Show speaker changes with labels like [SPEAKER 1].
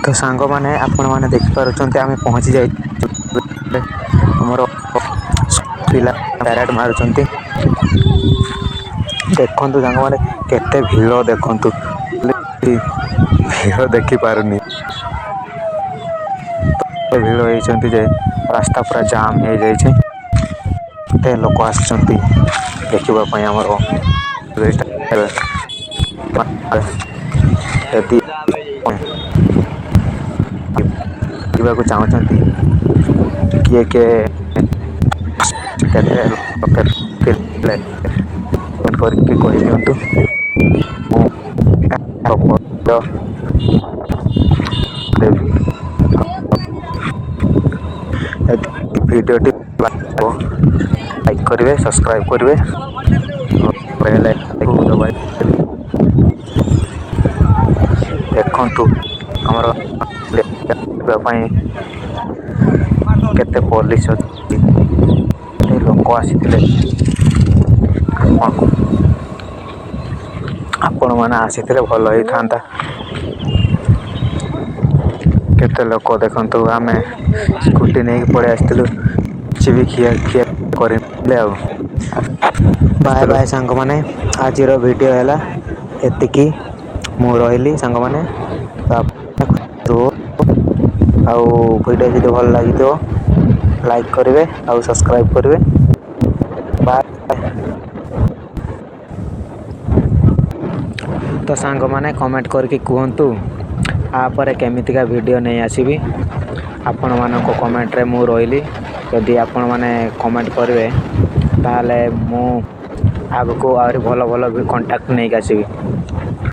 [SPEAKER 1] ତ ସାଙ୍ଗମାନେ, ଆପଣମାନେ ଦେଖିପାରୁଛନ୍ତି, ଆମେ ପହଞ୍ଚି ଯାଇ ଆମର ପିଲା ପ୍ୟାରେଡ଼ ମାରୁଛନ୍ତି। ଦେଖନ୍ତୁ ସାଙ୍ଗମାନେ, କେତେ ଭିଡ଼ ଦେଖନ୍ତୁ। ଭିଡ଼ ଦେଖିପାରୁନି, ଭିଡ଼ ହେଇଛନ୍ତି ଯେ ରାସ୍ତା ପୁରା ଜାମ୍ ହେଇଯାଇଛି। କେତେ ଲୋକ ଆସିଛନ୍ତି ଦେଖିବା ପାଇଁ ଆମର। ଯଦି ଯିବାକୁ ଚାହୁଁଛନ୍ତି, କିଏ କିଏ, କେତେ କରିକି କହିଦିଅନ୍ତୁ, ମୁଁ ଦେବି। ଭିଡ଼ିଓଟି ଲାଇକ୍ କରିବେ, ସବସ୍କ୍ରାଇବ୍ କରିବେ। ଦେଖନ୍ତୁ, ଆମର ପାଇଁ କେତେ ପୋଲିସ ଅଛି, ଲୋକ ଆସିଥିଲେ। ଆପଣମାନେ ଆସିଥିଲେ ଭଲ ହେଇଥାନ୍ତା। କେତେ ଲୋକ ଦେଖନ୍ତୁ। ଆମେ ସ୍କୁଟି ନେଇକି ପଳେଇ ଆସିଥିଲୁ, କିଛି ବି ଖିଆ ଖିଆ କରିଲେ। ଆଉ ବାଏ ବାଏ ସାଙ୍ଗମାନେ, ଆଜିର ଭିଡ଼ିଓ ହେଲା ଏତିକି। ମୁଁ ରହିଲି ସାଙ୍ଗମାନେ। ତ ଆଉ ଭିଡ଼ିଓ ଯଦି ଭଲ ଲାଗିଥିବ, ଲାଇକ୍ କରିବେ ଆଉ ସବସ୍କ୍ରାଇବ୍ କରିବେ। ବାଏ। ତ ସାଙ୍ଗମାନେ, କମେଣ୍ଟ କରିକି କୁହନ୍ତୁ ୟାପରେ କେମିତିକା ଭିଡ଼ିଓ ନେଇ ଆସିବି। ଆପଣମାନଙ୍କ କମେଣ୍ଟରେ ମୁଁ ରହିଲି। ଯଦି ଆପଣମାନେ କମେଣ୍ଟ କରିବେ, ତାହେଲେ ମୁଁ ଆଗକୁ ଆହୁରି ଭଲ ଭଲ ବି କଣ୍ଟେଣ୍ଟ ନେଇକି ଆସିବି।